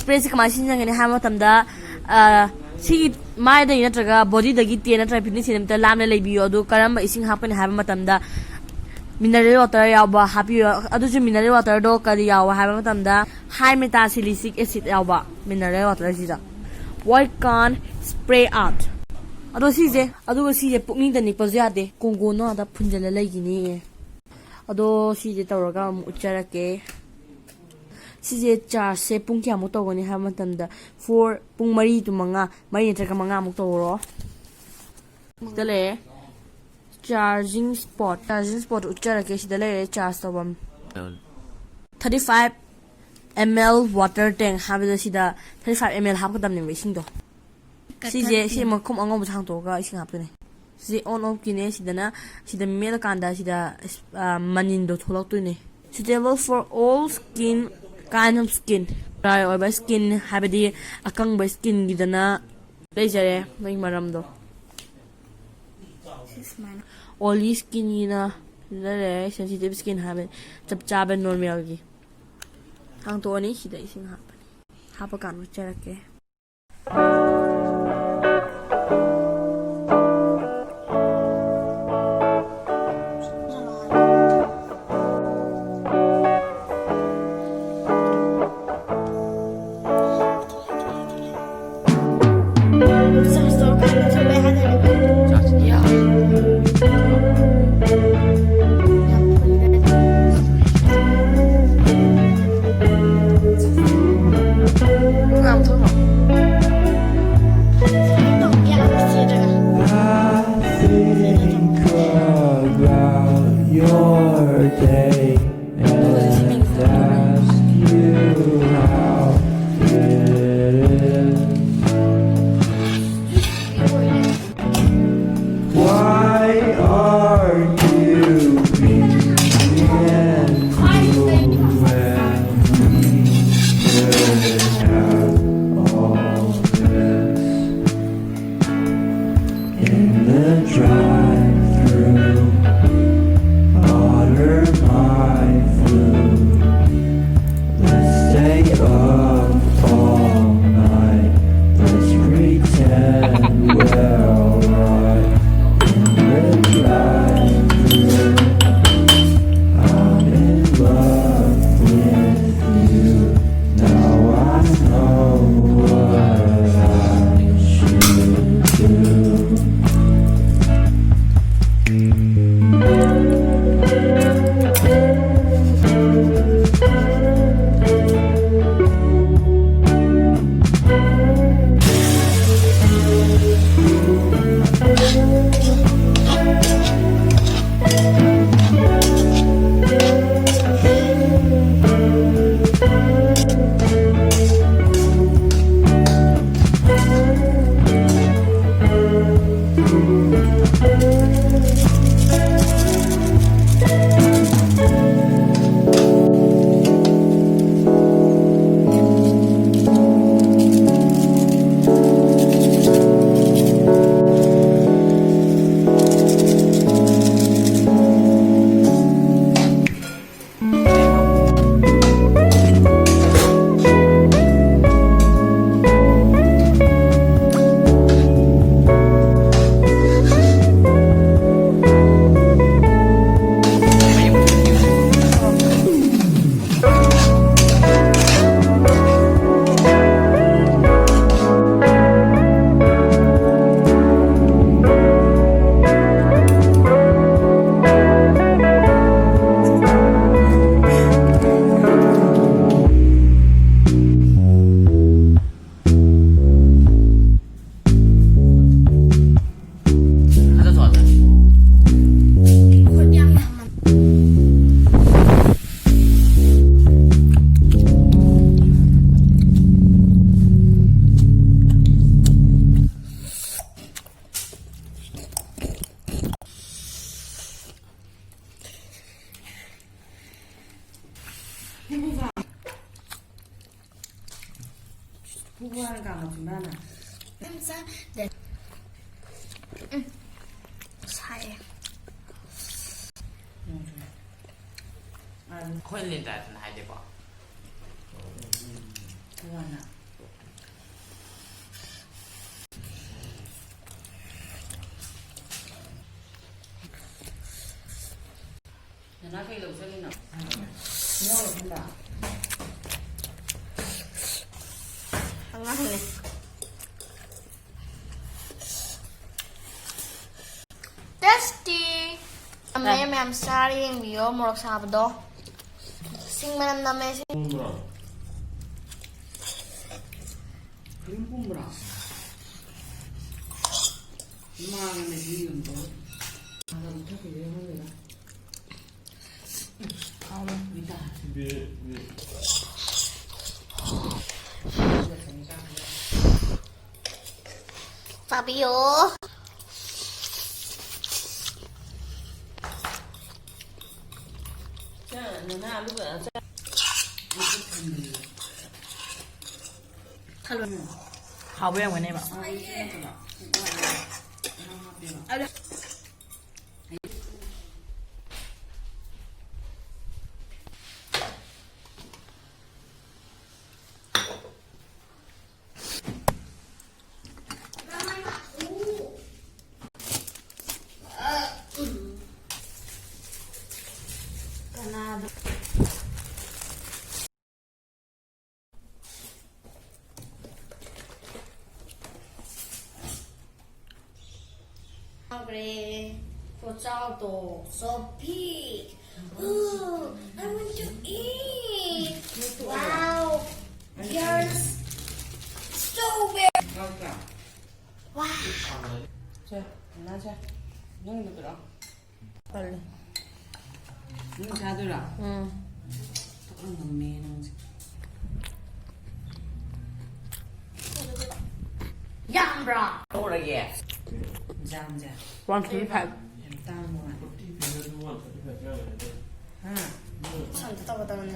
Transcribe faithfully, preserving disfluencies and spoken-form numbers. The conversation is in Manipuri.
ꯁ꯭ꯄ꯭ꯔꯦꯁꯦ ꯀꯃꯥꯏꯅ ꯁꯤꯖꯤꯟꯅꯒꯅꯤ ꯍꯥꯏꯕ ꯃꯇꯝꯗ, ꯑ, ꯁꯤꯒꯤ ꯃꯥꯏꯗꯒꯤ ꯅꯠꯇ꯭ꯔꯒ ꯕꯣꯗꯤꯗꯒꯤ ꯇꯦꯟ ꯅꯠꯇ꯭ꯔꯒ ꯐꯤꯐꯇꯤꯟ ꯁꯦꯟꯇꯤꯃꯤꯇꯔ ꯂꯥꯞꯅ ꯂꯩꯕꯤꯌꯨ꯫ ꯑꯗꯨ ꯀꯔꯝꯕ ꯏꯁꯤꯡ ꯍꯥꯞꯀꯅꯤ ꯍꯥꯏꯕ ꯃꯇꯝꯗ, ꯃꯤꯅꯔꯦꯜ ꯋꯥꯇꯔ ꯌꯥꯎꯕ ꯍꯥꯞꯄꯤꯌꯨ꯫ ꯑꯗꯨꯁꯨ ꯃꯤꯅꯔꯦꯜ ꯋꯥꯇꯔꯗꯣ ꯀꯔꯤ ꯌꯥꯎꯕ ꯍꯥꯏꯕ ꯃꯇꯝꯗ, ꯍꯥꯏ ꯃꯦꯇꯥꯁꯤꯂꯤꯁꯤꯛ ꯑꯦꯁꯤꯠ ꯌꯥꯎꯕ mineral ꯋꯥꯇꯔꯁꯤꯗ꯫ What can spray out? ꯑꯗꯣ ꯁꯤꯁꯦ, ꯑꯗꯨꯒ ꯁꯤꯁꯦ ꯄꯨꯛꯅꯤꯡꯗ ꯅꯤꯛꯄꯁꯨ ꯌꯥꯗꯦ, ꯀꯣꯡꯒꯣꯟ ꯅꯥꯗ ꯐꯨꯟꯖꯜꯂ ꯂꯩꯈꯤꯅꯤ꯫ ꯑꯗꯣ ꯁꯤꯁꯦ ꯇꯧꯔꯒ ꯑꯃꯨꯛ ꯎꯠꯆꯔꯛꯀꯦ꯫ ꯁꯤꯁꯦ ꯆꯥꯔꯖꯁꯦ ꯄꯨꯡ ꯀꯌꯥꯃꯨꯛ ꯇꯧꯒꯅꯤ ꯍꯥꯏꯕ ꯃꯇꯝꯗ, ꯐꯣꯔ, ꯄꯨꯡ ꯃꯔꯤ to ꯃꯉꯥ, ꯃꯔꯤ ꯅꯠꯇ꯭ꯔꯒ ꯃꯉꯥꯃꯨꯛ ꯇꯧꯔꯣ꯫ ꯁꯤꯗ ꯂꯩꯔꯦ ꯆꯥꯔꯖꯤꯡ ꯁ꯭ꯄꯣꯠ꯫ ꯆꯥꯔꯖꯤꯡ ꯁ꯭ꯄꯣꯠ ꯎꯠꯆꯔꯛꯀꯦ꯫ ꯁꯤꯗ ꯂꯩꯔꯦ ꯆꯥꯔꯖ ꯇꯧꯐꯝ꯫ Thirty five ml water tank ꯍꯥꯏꯕꯗ ꯁꯤꯗ thirty five ml ꯍꯥꯞꯀꯗꯕꯅꯦꯕ ꯏꯁꯤꯡꯗꯣ꯫ ꯁꯤꯁꯦ, ꯁꯤ ꯃꯈꯨꯝ ꯑꯉꯧꯕꯁꯦ ꯍꯥꯡꯇꯣꯛꯑꯒ ꯏꯁꯤꯡ ꯍꯥꯞꯇꯣꯏꯅꯦ꯫ ꯁꯤꯁꯦ on off ꯀꯤꯅꯦ꯫ ꯁꯤꯗꯅ, ꯁꯤꯗ ꯃꯦꯠꯂꯀꯥꯟꯗ ꯁꯤꯗ, ꯑ, ꯃꯅꯤꯟꯗꯣ ꯊꯣꯛꯂꯛꯇꯣꯏꯅꯦ꯫ Suitable for all skin, kind of skin. Dry ꯑꯣꯏꯕ skin ꯍꯥꯏꯕꯗꯤ ꯑꯀꯪꯕ skin ꯒꯤꯗꯅ ꯂꯩꯖꯔꯦ ꯃꯣꯏꯒꯤ ꯃꯔꯝꯗꯣ꯫ ꯁꯤ ꯁꯨꯃꯥꯏꯅ꯫ Oily skin ꯒꯤꯅ ꯂꯩꯔꯦ, sensitive skin ꯍꯥꯏꯕ ꯆꯞ ꯆꯥꯕ normal ꯒꯤ꯫ ꯍꯥꯡꯇꯣꯛꯑꯅꯤ, ꯁꯤꯗ ꯏꯁꯤꯡ ꯍꯥꯞꯄꯅꯤ꯫ ꯍꯥꯞꯄ ꯀꯥꯟꯗ ꯎꯠꯆꯔꯛꯀꯦ꯫ I think about your day and ask you how it is. Why are you being cruel when we could have all this? In the drive-thru, order my food. Let's stay ꯄꯨꯛ ꯋꯥꯅ ꯀꯥꯝꯕ ꯆꯤꯝꯕꯥꯅ꯫ ꯌꯥꯝ ꯆꯥ-, ꯎꯝ꯫ ꯁꯥꯏꯌꯦ꯫ ꯅꯣꯡ ꯆꯨꯏ꯫ ꯑꯥ, ꯑꯩꯈꯣꯏ ꯂꯦꯟꯗꯥꯗꯅ ꯍꯥꯏꯗꯦꯀꯣ꯫ ꯋꯥꯅ꯫ ꯅꯅꯥ ꯀꯩ ꯂꯧ ꯆꯠꯂꯤꯅꯣ? ꯏꯅꯥꯎ ꯂꯧꯁꯤꯟꯕ? ꯑꯉꯥꯡꯅꯦ꯫ Tasty! ꯃꯌꯥꯝ ꯃꯌꯥꯝ ꯆꯥꯔ ꯌꯦꯡꯕꯤꯌꯣ, ꯃꯣꯔꯣꯛ ꯁꯥꯕꯗꯣ꯫ ꯁꯤꯡ ꯃꯅꯝ ꯅꯝꯃꯦ ꯁꯤ꯫ ꯄꯨꯝꯕ꯭ꯔꯣ? ꯀꯔꯤꯝ ꯄꯨꯝꯕ꯭ꯔꯣ? ꯏꯃꯥꯒ ꯃꯦꯒꯤ ꯌꯣꯟꯕ꯫ ꯃꯥꯒ ꯃꯨꯊꯠꯈꯤꯕꯩꯔ ꯈꯪꯗꯦꯗ꯫ ꯍꯥꯎꯋꯦ꯫ ꯃꯤꯇꯥ꯫ ꯆꯥꯕꯤꯌꯣ꯫ ꯆꯥ, ꯅꯅꯥ ꯑꯂꯨꯒ ꯆꯥ꯫ ꯈꯜꯂꯣ꯫ ꯍꯥꯎꯕ ꯌꯥꯝꯒꯅꯦꯕ꯫ ꯀꯅꯥꯗ? ꯍꯥꯎꯈ꯭ꯔꯦ꯫ ꯈꯨꯆꯥꯎꯗꯣ, so big. Ooh, I want to eat. Wow. There's strawberry. ꯍꯥꯎꯕ꯭ꯔꯥ? Wow. ꯁꯦ, ꯅꯅꯥ ꯁꯦ, ꯅꯪꯒꯤꯗꯣ ꯄꯤꯔꯛꯑꯣ꯫ ꯇꯜꯂꯦ꯫ ꯅꯪ ꯆꯥꯗꯣꯏꯔꯣ? ꯎꯝ꯫ ꯊꯣꯛꯅ ꯉꯝꯃꯦ ꯅꯪꯁꯦ꯫ ꯌꯥꯝꯕ꯭ꯔꯥ? ꯇꯧꯔꯒꯦ꯫ ꯖꯥꯝꯁꯦ꯫ One twenty five꯫ ꯌꯥꯝ ꯇꯥꯡꯕ ꯃꯥꯜꯂꯦ꯫ ꯍꯥ? ꯑꯝꯇ ꯇꯧꯒꯗꯕꯅꯤ꯫